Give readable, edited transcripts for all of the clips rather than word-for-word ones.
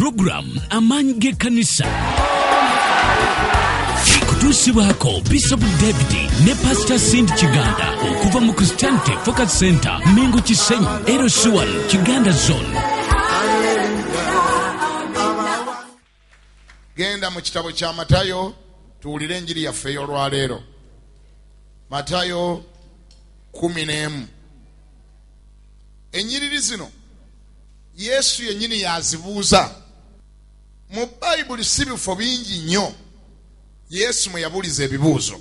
Puroguramu Amaanyi g'Ekkanisa ekutuusibwako Bishop David ne Pastor Cindy Kiganda okuva mu Christianity Focus Center, Mengo Kisenyi, LC1, Kiganda Zone. Genda mu kitabo kya Matayo tuwulire enjiri yaffe ey'olwaleero. Matayo 11. Ennyiriri zino Yesu yennyini yazibuuza. Mu Bayibuli si bifo bingi nnyo Yesu mwe yabuuliza ebibuuzo.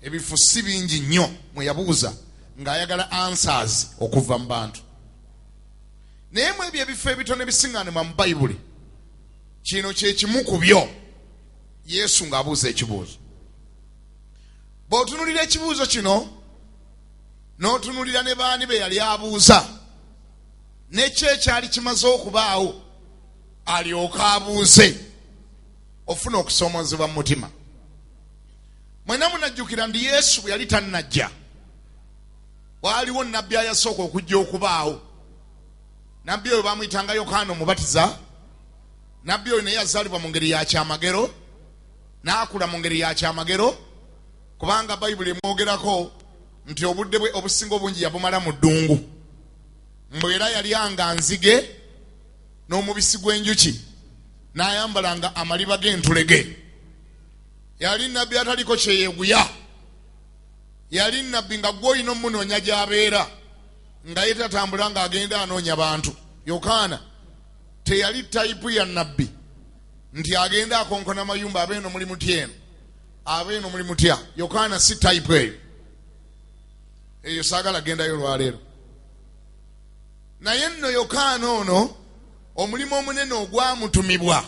Ebifo si bingi nnyo mwe yabuuza ng'ayagala answers okuva mu bantu. Naye mu ebyo ebifo ebitono ebisiŋŋaanibwa mu Bayibuli, kino kye kimu ku byo Yesu ng'abuuza ekibuuzo. Bw'otunuulira ekibuuzo kino n'otunuulira ne baani be yali abuuza, neki ekyali kimaze okubaawo alyoke abuuze, ofuna okusoomoozebwa mu mutima. Mwena munajjukira nti Yesu bwe yali tannajja, waaliwo nnabbi ayasooka okujja okubaawo. Nabbi oyo bamuyitanga Yokaana Omubatiza. Nabbi oyo naye yazaalibwa mu ngeri ya kyamagero, n'akula mu ngeri ya kyamagero, kubanga Bayibuli emwogerako nti obudde bwe obusinga obungi yabumala mu ddungu. Mbu era yalyanga nzige n'omubisi gw'enjuki, n'ayambalanga amaliba g'entulege. Yali nnabbi ataliko kyeyeguya. Yali nnabbi nga gwe olina omunoonya gy'abeera, nga ye tatambula ng'agenda anoonya bantu. Yokaana teyali tayipu ya nnabbi nti agenda akonkona mayumba, abeeno muli mutya eno, abeeno muli mutya. Yokaana si tayipu eyo. Eyo saagala gendayo olwaleero. Naye nno Yokaana ono omulimu omunene ogwamutumibwa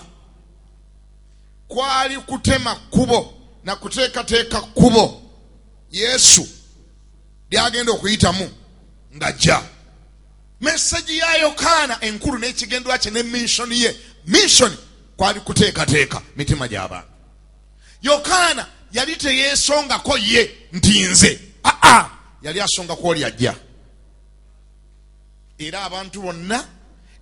kwali kutema kkubo na kuteekateeka kkubo Yesu lyagenda okuyitamu ng'ajja. Meseji ya Yokaana enkulu n'ekigendwa kye ne minshoni ye, minshoni kwali kuteekateeka mitima gy'abantu. Yokaana yali teyeesongako ye nti nze, aa, yali asonga ku oli ajja. Era abantu bonna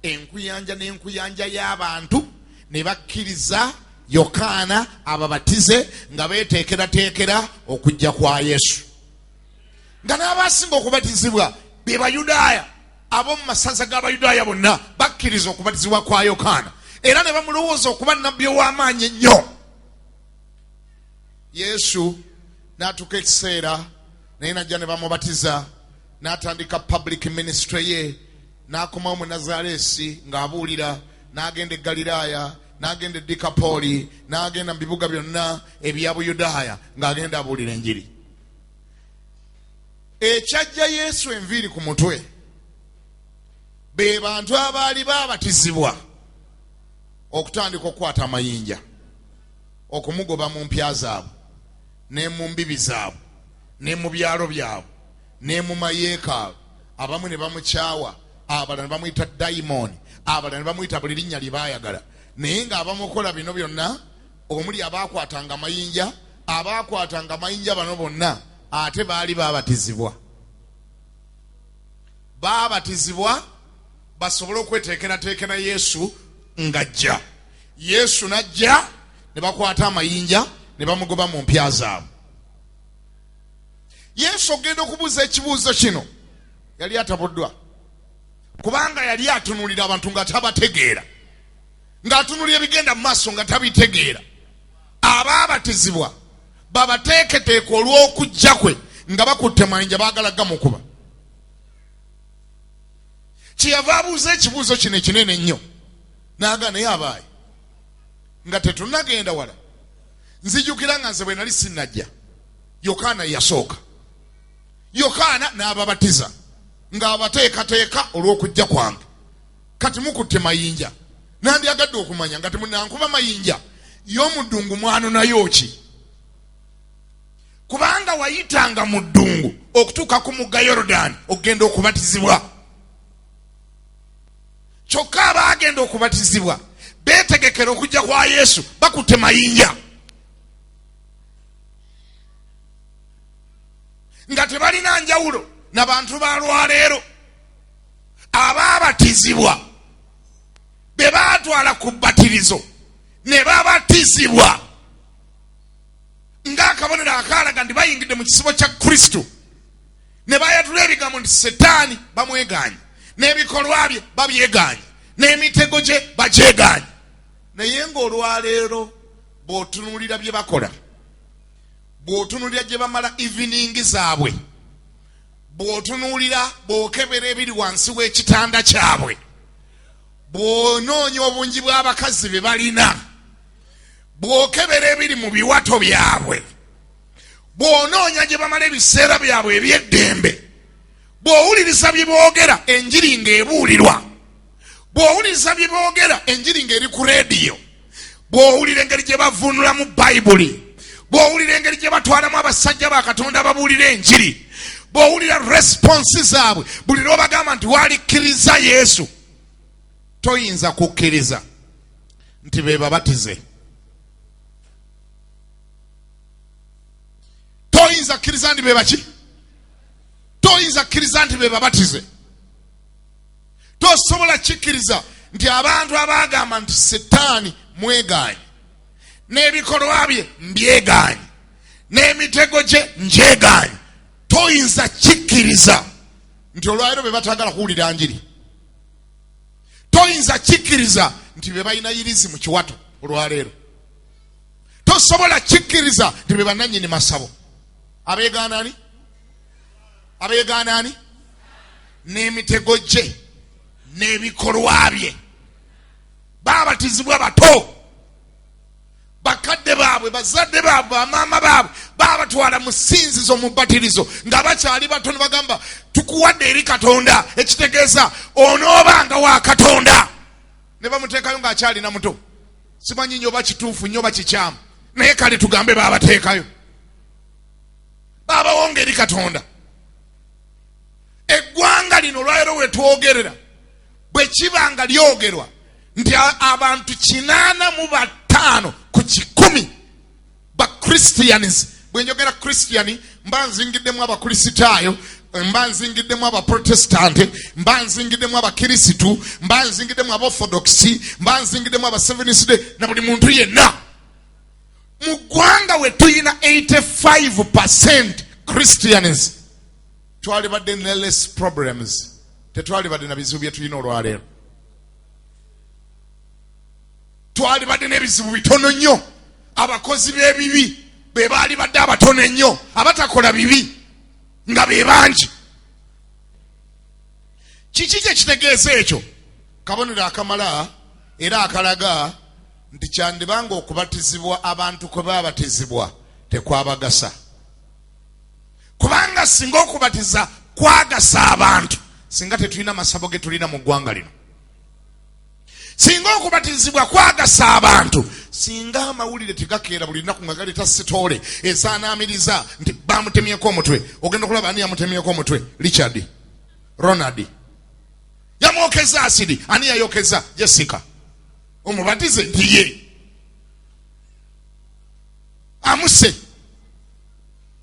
enkuyanja n'enkuyanja y'abantu ne bakkiriza Yokaana ababatize nga beeteekerateekera okujja kwa Yesu. Nga n'abasinga okubatizibwa be Bayudaaya, ab'omu masaza g'Abayudaaya bonna bakkiriza okubatizibwa kwa Yokaana, era ne bamulowooza okuba nnabbi ow'amaanyi ennyo. Yesu n'atuuka ekiseera naye n'ajja ne bamubatiza, n'atandika public ministry ye, n'akomawo mu Nazaaleesi ng'abuulira, n'agenda e Ggaliraaya, n'agenda e Dikapooli, n'agenda mu bibuga byonna ebya Buyudaaya ng'agenda abuulira enjiri. Ekyajja Yesu enviiri ku mutwe be bantu abaali baabatizibwa okutandika okukwata amayinja okumugoba mu mpya zaabwe ne mu mbibi zaabwe ne mu byalo byabwe ne mu mayeekaalu. Abamu ne bamukyawa, abalala ne bamuyita dayimooni, abalala ne bamuyita buli linnya lye baayagala. Naye ng'abamukola bino byonna, omuli abaakwatanga amayinja, abaakwatanga amayinja bano bonna ate baali baabatizibwa. Baabatizibwa basobole okweteekerateekera Yesu ng'ajja. Yesu n'ajja ne bakwata amayinja ne bamugoba mu mpya zaabwe. Yesu okugenda okubuuza ekibuuzo kino yali atabuddwa, kubanga yali atunuulira abantu nga tabategeera, ng'atunuulira ebigenda mu maaso nga tabitegeera. Abaabatizibwa babateeketeeka olw'okujja kwe nga bakutte mayinja baagala gamukuba. Kyeyava abuuza ekibuuzo kino ekinene ennyo, n'aga naye abaayi nga tetunnagenda wala. Nzijukira nga nze bwe nali sinnajja, Yokaana yasooka. Yokaana n'ababatiza ng'abateekateeka olw'okujja kwange. Kati mukutte mayinja, nandyagadde okumanya nga temunankuba mayinja y'omu ddungu mwanonayo ki? Kubanga wayitanga mu ddungu okutuuka ku mugga Yorodaani okugenda okubatizibwa. Kyokka abaagenda okubatizibwa beetegekera okujja kwa Yesu bakutte mayinja nga tebalina njawulo na bantu ba lwaleero. Abaabatizibwa Be baatwala ku bbatirizo ne babatizibwa ng'akabonero akaalaga nti bayingidde mu kisibo kya Kristo, ne bayatula ebigambo nti Setaani bamwegaanye, n'ebikolwa bye babyegaanye, n'emitego gye bagyegaanye. Naye ng'olwaleero bw'otunuulira bye bakola, bw'otunuulira gye bamala evening zaabwe, bw'otunuulira bw'okebera ebiri wansi w'ekitanda kyabwe, bw'onoonya obungi bw'abakazi be balina, bw'okebera ebiri mu biwato byabwe, bw'onoonya gye bamala ebiseera byabwe eby'eddembe, bw'owuliriza bye boogera enjiri ng'ebuulirwa, bw'owuliriza bye boogera enjiri ng'eri ku rediyo, bw'owulira engeri gye bavvuunulamu Bayibuli, bw'owulira engeri gye batwalamu abasajja ba Katonda ababuulira enjiri, bw'owulira responsi zaabwe buli lw'obagamba nti walikkiriza Yesu, toyinza kukkiriza nti be babatize. Toyinza kukkiriza nti be baki? Toyinza kukkiriza nti be babatize. Tosobola kikkiriza nti abantu abaagamba nti Setaani mwegaanyi, n'ebikolwa bye mbyegaanyi, n'emitego gye njegaanyi, toyinza kikkiriza nti olwaleero be batagala kuwulira njiri. Toyinza kikkiriza nti be balina yirizi mu kiwato olwaleero. Tosobola kikkiriza nti be bannannyini masabo. Abeegaana ani? Abeegaana ani? N'emitego gye n'ebikolwa bye. Baabatizibwa bato, bakadde baabwe, bazadde baabwe, bamaama baabwe baabatwala mu ssinzizo mu bbatirizo nga bakyali bato, ne bagamba tukuwadde eri Katonda, ekitegeeza onoobanga wa Katonda. Ne bamuteekayo ng'akyalina muto. Simanyi nnyo oba kituufu nnyo oba kikyamu, naye kale tugambe baabateekayo, baabawonga eri Katonda. Eggwanga lino olwaleero we twogerera, bwe kiba nga lyogerwa nti abantu 85 ku 100 ba Christians. Bwe njogera Christian mba nzingiddemu Abakristaayo, mba nzingiddemu Abaprotestanti, mba nzingiddemu Abakirisitu, mba nzingiddemu Abaorthodox, mba nzingiddemu Abaseventh Day na buli muntu yenna. Mu ggwanga we tulina 85% Christians, twalibadde ne less problems, tetwalibadde na bizibu bye tulina olwaleero. Twalibadde n'ebizibu bitono nnyo. Abakozi b'ebibi be baalibadde abatono ennyo, abatakola bibi nga be bangi. Kiki kye kitegeeza ekyo? Kabonero akamala era akalaga nti kyandibanga okubatizibwa abantu kwe baabatizibwa tekwabagasa. Kubanga singa okubatiza kwagasa abantu, singa tetulina masabo ge tulina mu ggwanga lino. Singa okubatizibwa kwagasa abantu, singa amawulire tegakeera buli lunaku nga galeeta sitoole ezaanaamiriza nti bamutemyeko omutwe. Ogenda okulaba ani yamutemyeko omutwe? Richard Ronald yamwokeza asidi. Ani yayokeza? Jessica omubatize nti ye amuse.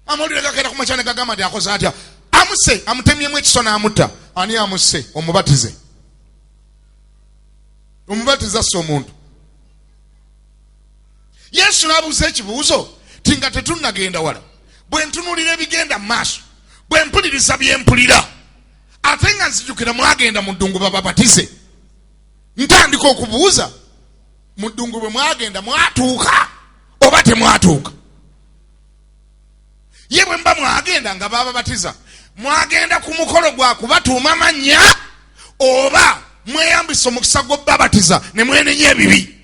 Amawulire gakeera ku makya ne gagamba nti akoze atya? Amuse, amutemyemu ekiso n'amutta. Ani amuse? Omubatize. Omubatiza asse omuntu. Yesu n'abuuza ekibuuzo ti nga tetunnagenda wala, bwe ntunuulira ebigenda mu maaso, bwe mpuliriza bye mpulira, ate nga nzijukira mwagenda mu ddungu bababatize, ntandika okubuuza, mu ddungu bwe mwagenda mwatuuka oba temwatuuka? Ye bwe muba mwagenda nga bababatiza, mwagenda ku mukolo gwa kubatuuma mannya oba mweyambisa omukisa gw'obabatiza ne mwenenya ebibi?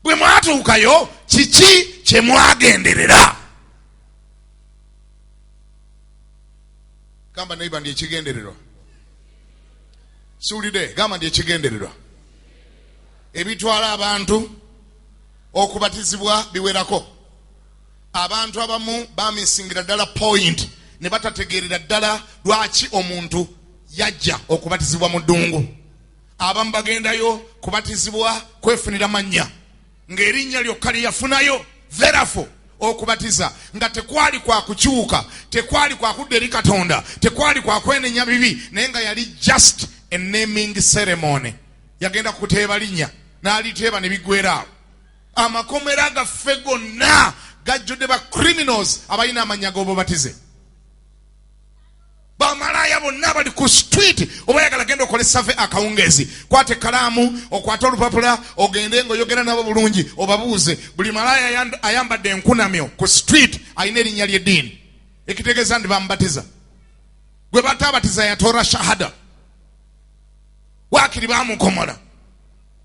Bwe mwatuukayo kiki kye mwagenderera? Gamba neiba ndi ekigendererwa. Siwulidde, gamba ndi ekigendererwa. Ebitwala abantu okubatizibwa biwerako. Abantu abamu bamisingira ddala point ne batategeerera ddala lwaki omuntu yajja okubatizibwa mu ddungu. Abamu bagendayo kubatizibwa kwefunira mannya, ng'erinnya lyokka lye yafunayo. Therefore, okubatiza nga tekwali kwa kukyuka, tekwali kwa kudda eri Katonda, tekwali kwa kwenenya bibi, naye nga yali just a naming ceremony. Yagenda kuteeba linnya n'aliteeba ne biggwera awo. Amakomera gaffe gonna gajjudde ba criminals abalina amannya g'obubatize. Bamalaaya bonna bali ku street. Oba oyagala genda okole save akawungeezi, kwata ekkalaamu, okwate olupapula, ogende ng'oyogera nabo bulungi, obabuuze. Buli malaaya ayambadde enkunamyo ku street alina erinnya ly'eddiini, ekitegeeza nti bamubatiza. Gwe bataabatiza yatoora shahada, waakiri bamukomola.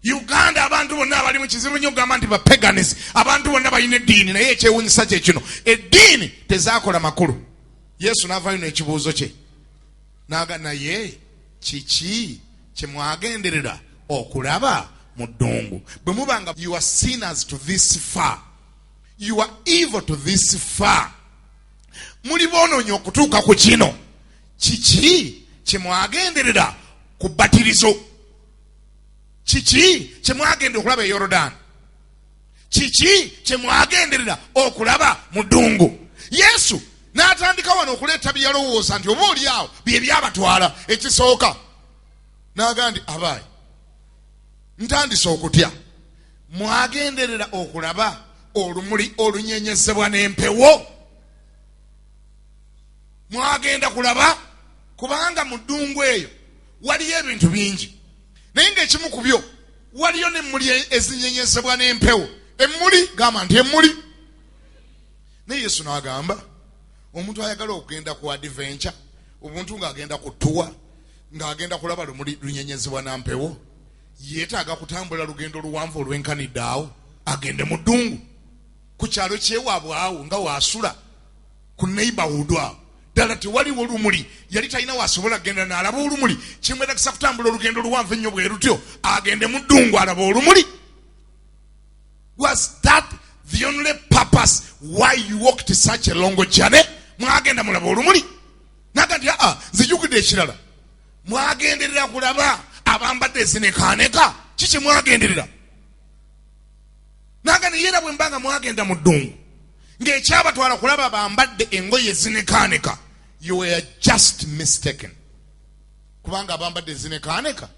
Uganda abantu bonna abali mu kizibu nnyo okugamba nti bapeganis, abantu bonna balina eddiini, naye ekyewunyisa kye kino, eddiini tezaakola makulu. Yesu n'avaayo n'ekibuuzo kye n'aga, naye kiki kye mwagenderera okulaba mu ddungu? Bwe muba nga you are sinners to this far, you are evil to this far, muli boonoonyi okutuuka ku kino, kiki kye mwagenderera ku bbatirizo? Kiki kye mwagenda okulaba e Yorodaani? Kiki kye mwagenderera okulaba mu ddungu? Yesu n'atandika wano okuleeta bye yalowooza nti oba oli awo bye byabatwala. Ekisooka n'agamba nti, abaayi, ntandise okutya. Mwagenderera okulaba olumuli olunyenyezebwa n'empewo? Mwagenda kulaba? Kubanga mu ddungu eyo waliyo ebintu bingi, naye ng'ekimu ku byo waliyo n'emmuli ezinyenyezebwa n'empewo. Emmuli, gamba nti emmuli. Naye Yesu n'agamba, omuntu ayagala okugenda ku adventure, omuntu ng'agenda ku tuwa, ng'agenda kulaba lumuli lunyenyezebwa na mpewo, yeetaaga kutambula lugendo luwanvu olwenkanidde awo, agende mu ddungu ku kyalo kyewaabwe awo nga waasula ku neighborhood awo. Ddala tewaliwo lumuli, yali talina wasobola kugenda n'alaba olumuli. Kimwetagisa kutambula olugendo oluwanvu ennyo bwe lutyo, agende mu ddungu alaba olumuli. Was that the only purpose why you walked such a long journey? Mwagenda mulaba olumuli? Naga nti aa, nzijukidde ekirala. Mwagenderera kulaba abambadde ezinekaaneka? Kiki mwagenderera? Naga naye era bwe mba nga mwagenda mu ddungu ng'ekyabatwala kulaba bambadde engoye ezinekaaneka, you were just mistaken, kubanga abambadde ezinekaaneka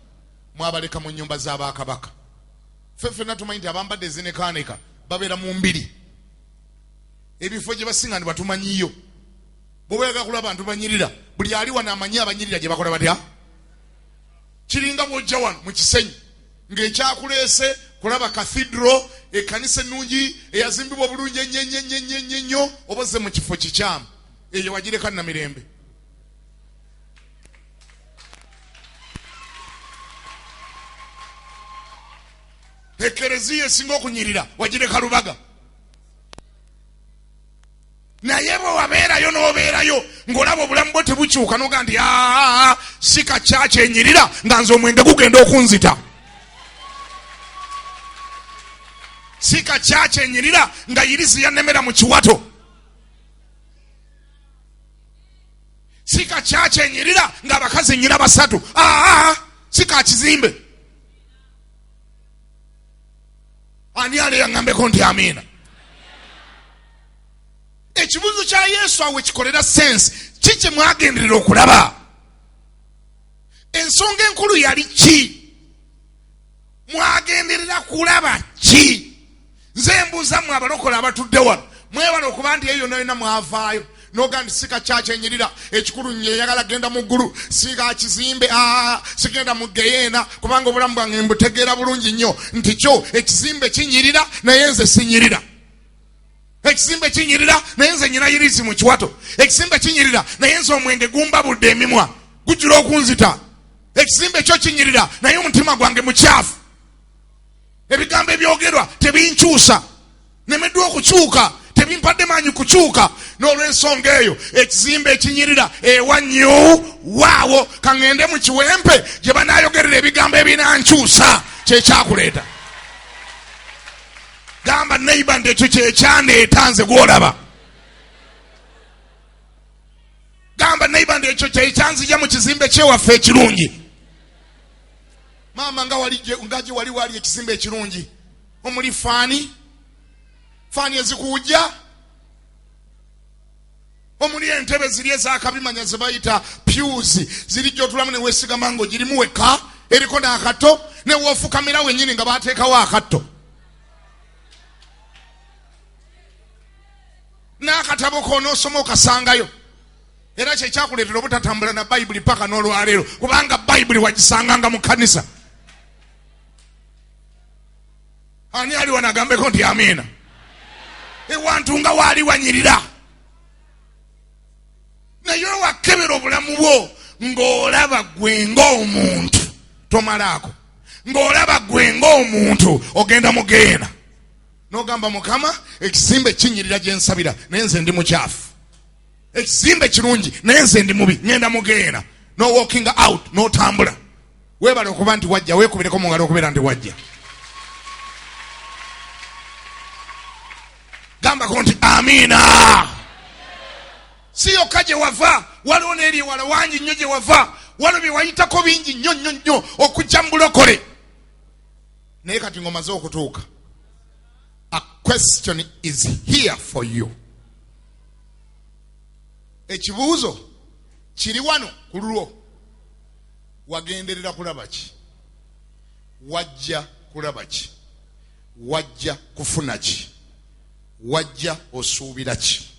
mwabaleka mu nnyumba z'abakabaka. Ffe ffenna tumanyi nti abambadde ezinekaaneka babeera mu mbiri, ebifo gye basinga nti batumanyiyo. Bw'oba oyagala kulaba bantu banyirira, buli ali wano amanyi abanyirira gye bakola batya. Kiringa bw'ojja wano mu Kisenyi ng'ekyakuleese kulaba cathedral, ekkanisa ennungi eyazimbibwa obulungi ennyo ennyo ennyo ennyo ennyo ennyo, oba ozze mu kifo kikyamu. Eyo wagireka Namirembe. Ekereziya esinga okunyirira wagireka Lubaga. Naye bwe wabeerayo n'obeerayo ng'olaba obulamu bwo tebukyuka, n'oga nti aa, si ka kyaki enyirira nga nze omwenge gugenda okunzita, si ka kyaki enyirira nga yirizi yannemera mu kiwato, si ka kyaki enyirira ng'abakazi nnyina basatu, aa, si ka kizimbe. Ani ale yaŋŋambeko nti amiina? Ekibuuzo kya Yesu awo ekikolera sensi, ki kye mwagenderera okulaba? Ensonga enkulu yali ki? Mwagenderera kulaba ki? Nze mbuuza mmwe abalokole abatudde wano, mwebale okuba nti eyo yonna yonna mwavaayo noga nti sika kyaki enyirira, ekikulu nyeyagala genda mu ggulu, sika kizimbe, aa, sigenda mu geyeena, kubanga obulamu bwange mbutegeera bulungi nnyo nti kyo ekizimbe kinyirira naye nze sinyirira. Ekizimbe kinyirira naye nze nyina yirizi mu kiwato. Ekizimbe kinyirira naye nze omwenge gumbabudde emimwa gujjula okunzita. Ekizimbe kyo kinyirira naye omutima gwange mukyafu, ebigambo ebyogerwa tebinkyusa, nemeddwa okukyuka, tebimpadde maanyi kukyuka. N'olw'ensonga eyo ekizimbe ekinyirira ewa nnyo waawo, kaŋŋende mu kiwempe gye banaayogerera ebigambo ebinankyusa. Kyekyakuleeta. Gamba neiba nti ekyo kyekyandeeta nze gwolaba. Gamba neiba nti ekyo kyekyanzija mu kizimbe kyewaffe ekirungi. Maama nga wali nga gye wali wali ekizimbe ekirungi omuli faani, faani ezikuwujja, omuli entebe ziri ezakabimanya ze bayita pews, ziri gy'otulamu ne weesigama ng'ogirimu wekka, eriko n'akato. Newoofukamira wennyini nga bateekawo akatto. N'akatabo k'onoosoma okasangayo. Era kye kyakuleetera obutatambula na Bayibuli paka n'olwaleero, kubanga Bayibuli wagisanganga mu kkanisa. Ani ali wano agambeko nti amiina? Ewantu nga waali wanyirira, naye owakebera obulamu bwo ng'olaba gwe ng'omuntu tomalaako, ng'olaba gwe ng'omuntu ogenda mugeena n'ogamba, Mukama, ekizimbe kinyirira gye nsabira, naye nze ndi mukyafu. Ekizimbe kirungi, naye nze ndi mubi, ngenda mugeena. No walking out, n'otambula. Weebale okuba nti wajja, weekubireko mu ngalo okubeera nti wajja. Gambako nti amiina. Si yokka gye wava, waliwo n'eri ewala wangi nnyo gye wava, waliwo bye wayitako bingi nnyo nnyo nnyo okujja mu bulokole. Naye kati ng'omaze okutuuka, a question is here for you. Ekibuuzo kiri wano ku lulwo. Wagenderera kulaba ki? Wajja kulaba ki? Wajja kufuna ki? Wajja osuubira ki?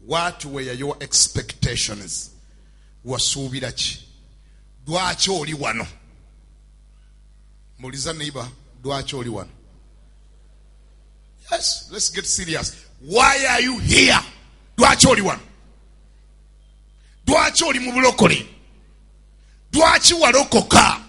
What were your expectations? Wasuubira ki? Lwaki oli wano? Mbuliza neighbor, lwaki oli wano? Yes, let's get serious. Why are you here? Lwaki oli wano? Lwaki oli mu bulokole? Lwaki walokoka?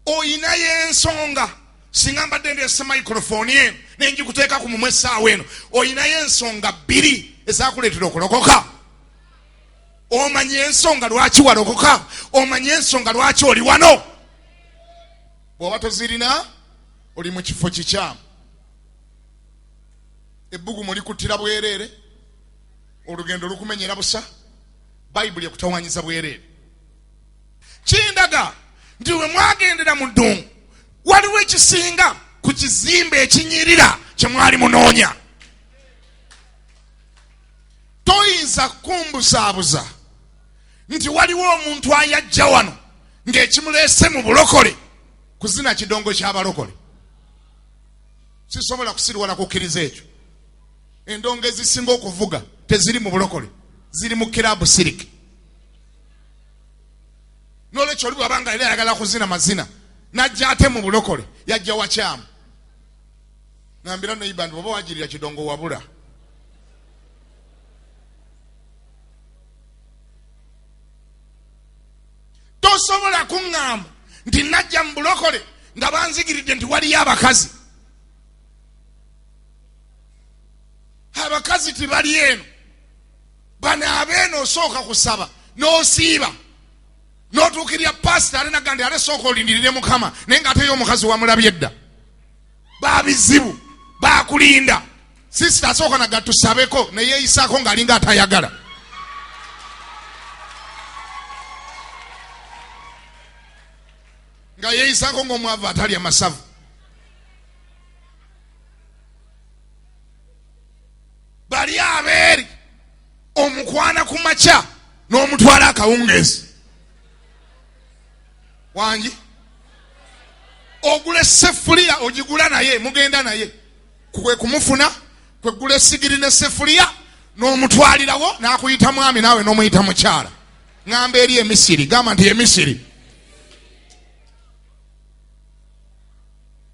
Oyinayo ensonga? Singa mbadde ndeese microphone eno nenjikuteeka ku mumwe essaawa eno, oyinayo ensonga bbiri ezakuleetera okulokoka? Omanye ensonga lwaki walokoka? Omanye ensonga lwaki oli wano? Bw'oba tozirina, oli mu kifo kikyamu. Ebbugumu likuttira bwereere, olugendo lukumenyera busa, Bayibuli ekutawanyiza bwereere. Kindaga nti we mwagendera mu ddungu waliwo ekisinga ku kizimbe ekinyirira kye mwali munoonya. Toyinza kumbuzaabuza nti waliwo omuntu ayajja wano ng'ekimuleese mu bulokole kuzina kidongo ky'abalokole. Sisobola kusiriwala kukkiriza ekyo. Endongo ezisinga okuvuga teziri mu bulokole, ziri mu kiraabu siriki. N'olwekyo oli bw'aba nga yali ayagala kuzina mazina n'ajja ate mu bulokole, yajja wakyamu. Ngambira neighbor nti bw'oba wagirira kidongo wabula. Tosobola kuŋŋamba nti najja mu bulokole nga banzigiridde nti waliyo abakazi. Abakazi tebali eno. Bano abeeno osooka kusaba n'osiiba n'otuukirira pasita, ate naga nti ate sooka olindirire Mukama, naye ng'ate ye omukazi wamulabye dda. Babizibu bakulinda. Sisita asooka naga tusabeko, neyeeyisaako ng'alinga atayagala. Nga yeeyisaako ng'omwavu atalya masavu. Bali abeeri omukwana ku makya n'omutwala akawungeezi. Wangi ogula essefuliya ogigula naye mugenda naye kwe kumufuna, kwegula esigiri n'essefuliya n'omutwalirawo n'akuyita mwami naawe n'omuyita mukyala. Ŋŋamba eri Emisiri, gamba nti Emisiri.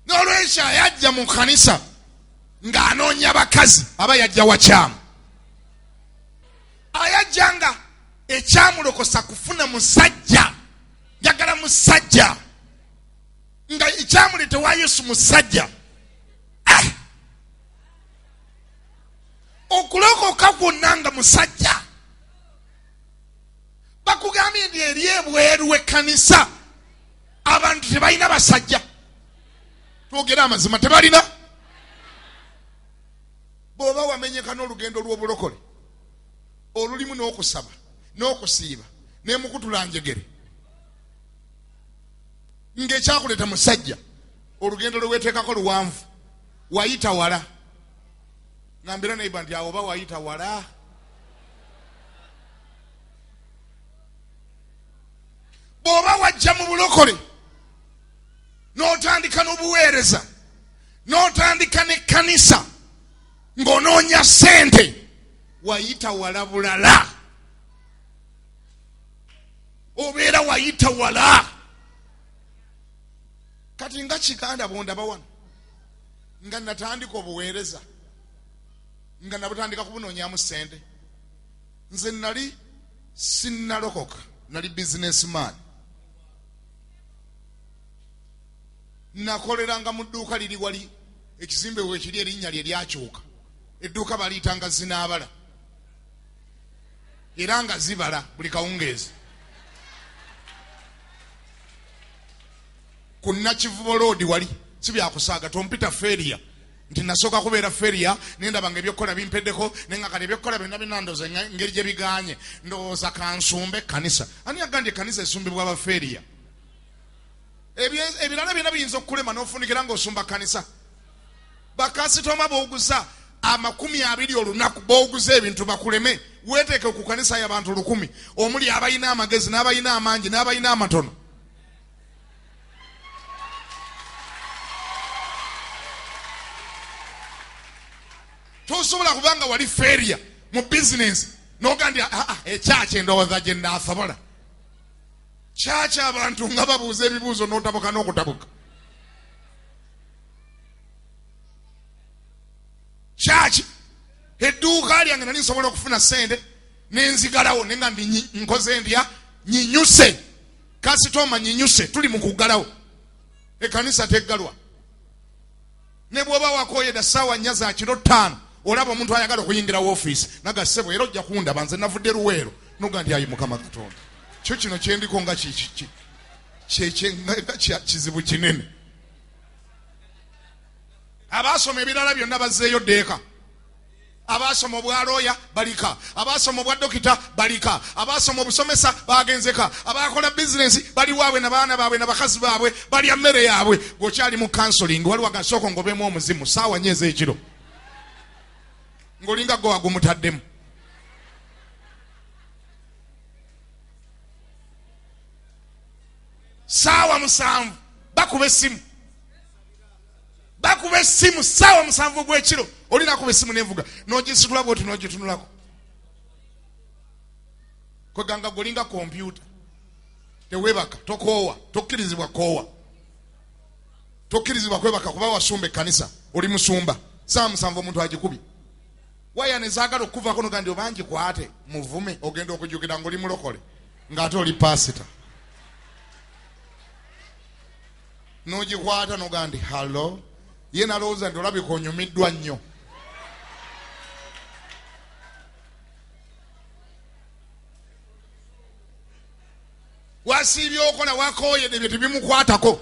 N'olwekyo ayajja mu kkanisa ng'anoonya bakazi aba yajja wakyamu. Ayajja nga ekyamulokosa kufuna musajja, njagala musajja, nga ekyamuleeta wa Yesu musajja. Okulokoka kwonna nga musajja. Bakugambye nti eri ebweru w'ekkanisa abantu tebalina basajja. Twogere amazima, tebalina. Bw'oba wamenyeka n'olugendo lw'obulokole olulimu n'okusaba n'okusiiba n'emukutula njegere ng'ekyakuleeta musajja, olugendo lwe weeteekako luwanvu, wayita wala. Ngambira neighbor nti awo oba wayita wala. Bw'oba wajja mu bulokole n'otandika n'obuweereza n'otandika n'ekkanisa ng'onoonya ssente, wayita wala bulala, obeera wayita wala. Kati nga Kiganda bwondaba wano nga natandika obuweereza nga nabutandika kubunoonyamu ssente, nze nali sinnalokoka, nali businessman, nakoleranga mu dduuka liri wali ekizimbe wekiri, erinnya lye lyakyuka, edduuka baliyitanga Zinaabala, era nga zibala buli kawungeezi ku Nakivubo Road wali. Si byakusaaga, tompita feria nti nasooka kubeera feria nendaba nga ebyokukola bimpeddeko, naye nga kati ebyokukola byonna byonna ndowooza engeri gye biganye, ndowooza kansumbe ekkanisa. Ani agambye ekkanisa esumbibwa abafeeriya? Ebirala byonna biyinza okukulema n'ofunikira ng'osumba kkanisa. Bakasitoma b'oguza 20 olunaku, b'oguza ebintu bakuleme, weeteeke ku kanisa y'abantu 1000 omuli abalina amagezi n'abalina amangi n'abalina amatono. Tosobola kubanga wali feria mu bizinensi n'oga nti ekyaki endowooza gye nnaasobola. Kyaki abantu nga babuuza ebibuuzo n'otabuka n'okutabuka. Kyaki edduuka lyange nali nsobola okufuna ssente nenzigalawo, naye nga ndi nkoze ndya nyinyuse kasitoma nyinyuse, tuli mu kuggalawo. Ekkanisa teggalwa. Ne bw'oba wakooyeda ssaawa 4 za kiro 5, olaba omuntu ayagala okuyingira woofiisi naga ssebo era ojja kundaba nze navudde Luweero, noga nti ayi Mukama Katonda, kyo kino kyendiko nga kizibu kinene. Abaasoma ebirala byonna bazzeeyo ddeeka, abaasoma obwa looya balika, abaasoma obwa dokita balika, abaasoma obusomesa bagenzeka, abakola bizinensi bali waabwe na baana baabwe na bakazi baabwe, balya mmere yaabwe. Gweokyali mu counseling, waliwo agasooka ng'obeemu omuzimu ssaawa 4 ez'ekiro ng'olinga gwe wagumutaddemu. Ssaawa 7 bakuba essimu, bakuba essimu ssaawa 7 ogw'ekiro, olina kuba essimu n'evuga n'ogisitula bw'oti n'ogitunulako, kweganga gweolinga kompyuta, teweebaka, tokoowa, tokkirizibwa koowa, tokkirizibwa kwebaka kuba wasumba ekkanisa, oli musumba. Ssaawa 7 omuntu agikubye waya ne zaagala okukuvaako noga nti oba ngikwate muvume, ogenda okujjukira ng'oli mulokole ng'ate oli paasita, n'ogikwata noga nti hallo, ye nalowooza nti olabika onyumiddwa nnyo. Wasiibye okola wakooyedde ebyo tebimukwatako,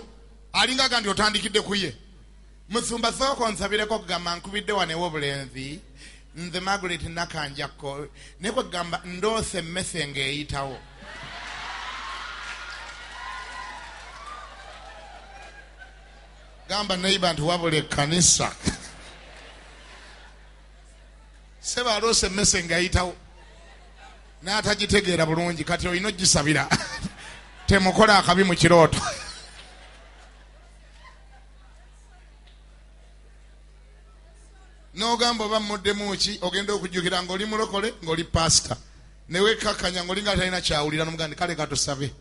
alinga aga nti otandikidde ku ye. Musumba sooka onsabireko okugamba nkubidde wano ew'obulenzi, nze Margaret Nakanjakko, naye kwegamba ndoose emmese ng'eyitawo. Gamba neighbor nti wabula ekkanisa. Seba aloose emmese ng'eyitawo n'atagitegeera bulungi, kati olina ogisabira temukola akabi mu kirooto. N'ogamba oba mmuddemu ki, ogenda okujjukira ng'oli mulokole ng'oli paasita, ne weekkakkanya ng'oli nga talina kyawulira, n'omugamba nti kale katusabe.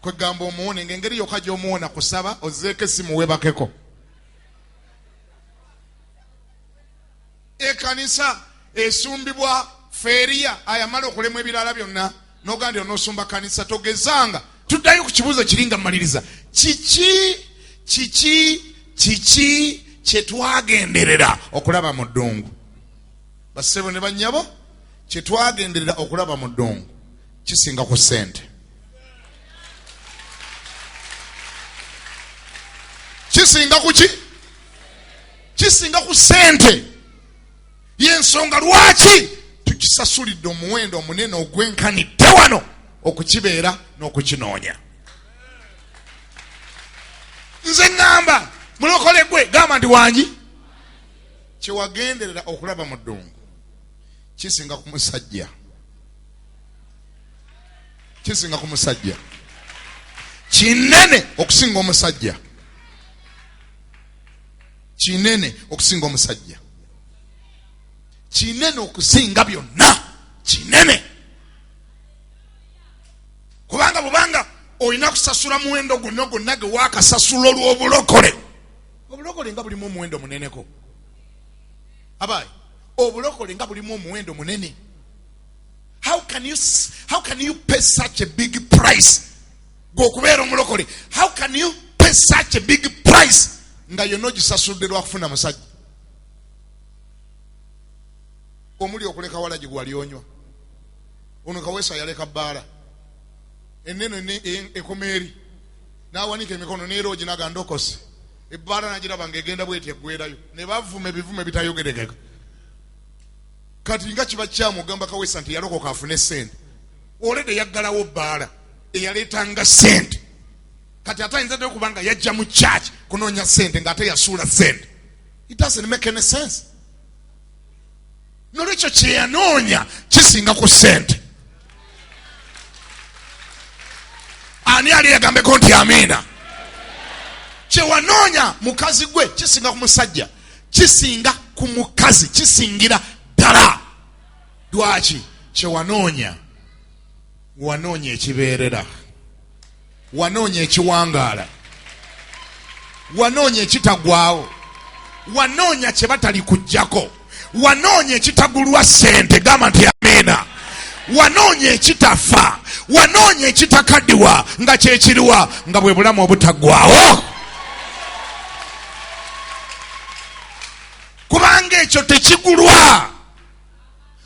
Kwegamba omuwone ng'engeri yokka gy'omuwona kusaba, ozzeeko essimu weebakeko. Ekkanisa esumbibwa feeriya ayamala okulemwa ebirala byonna, n'ogamba nti onoosumba kkanisa, togezanga. Tuddayo ku kibuuzo kiri nga mmaliriza. Kiki, kiki, kiki kye twagenderera okulaba mu ddungu? Bassebo ne bannyabo, kye twagenderera okulaba mu ddungu kisinga ku ssente. Kisinga ku ki? Kisinga ku ssente. Y'ensonga lwaki tukisasulidde omuwendo omunene ogwenkanidde wano okukibeera n'okukinoonya. Nze ŋŋamba mulokole gwe, gamba nti wangi, kye wagenderera okulaba mu ddungu kisinga ku musajja, Kisinga ku musajja. Kinene okusinga omusajja. Kinene okusinga omusajja. Kinene okusinga byonna. Kinene. Kubanga bubanga olina kusasula muwendo gwonna gwonna gwe waakasasula olw'obulokole. Obulokole nga bulimu omuwendo muneneko. Abayi, obulokole nga bulimu omuwendo munene. How can you pay such a big price? Gwokubeera omulokole. How can you pay such a big price nga yonna ogisasudde lwakufuna musajja? Omuli okuleka walagi gwali onywa. Ono Kaweesa yaleka bbaala. Ennene ekoma eri. N'awanika emikono n'era oginaga ndokose. Ebbaala n'agiraba ng'egenda bw'eti eggwerayo. Ne bavuma ebivumo ebitayogerekeka. Kati nga kiba kyamu ogamba Kaweesa nti yalokoka afune ssente. Olede yaggalawo bbaala eyaleetanga ssente. Kati ate ayinza dde okuba nga yajja mu church kunoonya ssente ng'ate yasuula ssente. It doesn't make any sense. Nolwekyo kye yanoonya kisinga ku ssente. Ani ali yagambeko nti amiina? Kye wanoonya mukazi gwe kisinga ku musajja, kisinga ku mukazi, kisingira ddala. Lwaki? Kye wanoonya, wanoonya ekibeerera, wanoonya ekiwangaala, wanoonya ekitagwawo, wanoonya kye batali kujjako, wanoonya ekitagulwa ssente. Gamba nti amiina. Wanoonya ekitafa, wanoonya ekitakaddiwa nga kyekiriwa, nga bwe bulamu obutaggwawo. Kubanga ekyo tekigulwa.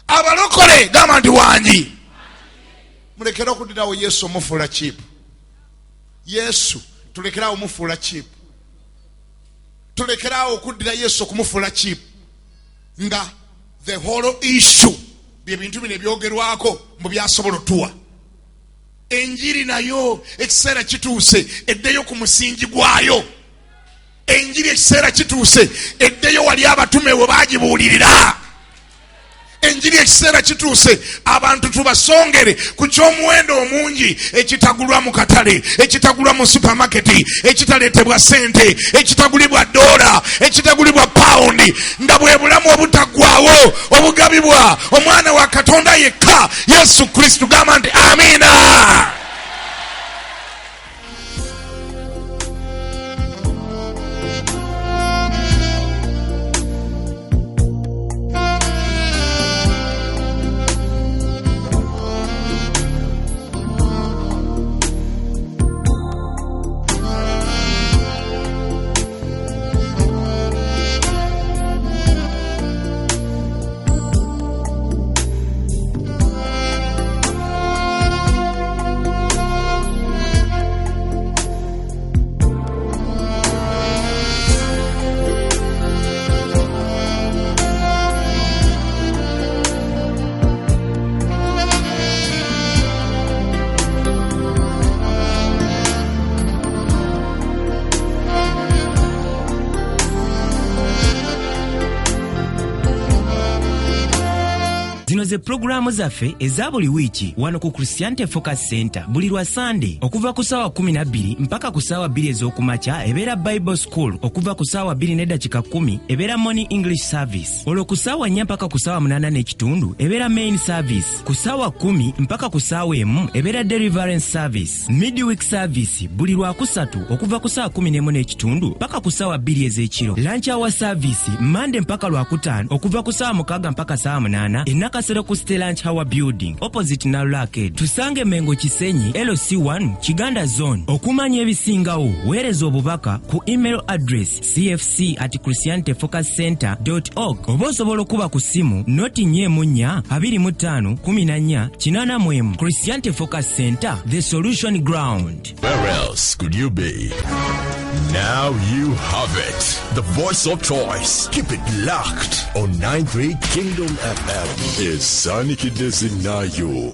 Abalokole gamba nti wangi. Mulekere okuddirawo Yesu omufuula cheap. Yesu tulekerawo omufuula cheap. Tulekerawo okuddira Yesu okumufuula cheap. Nga the whole issue bye bintu bino ebyogerwako mbu byasobola otuwa. Enjiri nayo ekiseera kituuse eddeyo ku musingi gwayo. Enjiri ekiseera kituuse eddeyo wali abatume we baagibuulirira. Enjiri ekiseera kituuse abantu tubasongere ku ky'omuwendo omungi ekitagulwa mu katale, ekitagulwa mu supamaketi, ekitaleetebwa ssente, ekitagulibwa dola, ekitagulibwa pawundi, nga bwe bulamu obutaggwaawo obugabibwa omwana wa Katonda yekka Yesu Kristo. Gamba nti amiina. Zino ze pulogulaamu zaffe eza buli wiiki wano ku Christianity Focus Center buli lwa Sande okuva ku ssaawa 12 mpaka ku ssaawa 2 ez'okumakya ebeera Bible School, okuva ku ssaawa 2:10 ebeera Morning English Service, olwo ku ssaawa 4 mpaka ku ssaawa 8:15 ebeera Main Service, ku ssaawa 10 mpaka ku ssaawa 1 ebeera Deliverance Service, Midweek Service buli lwakusatu okuva ku ssaawa 11:15 mpaka ku ssaawa 2 ez'ekiro, Lunch Hour Service Monday mpaka lwakutaano okuva ku ssaawa 6 mpaka ssaawa 8 e Nakasero ku Stella Lunch Hour Building opposite Nalula Arcade. Tusange Mengo Kisenyi LC1 Kiganda Zone. Okumanya ebisingawo weereza obubaka ku email address cfc@christianityfocuscenter.org oba osobola okuba ku ssimu noti 4 4 25 14 81. Christianity Focus Center, the solution ground. Where else could you be? Now you have it. The voice of choice. Keep it locked on 93 Kingdom FM. Esanikidde zinaayo.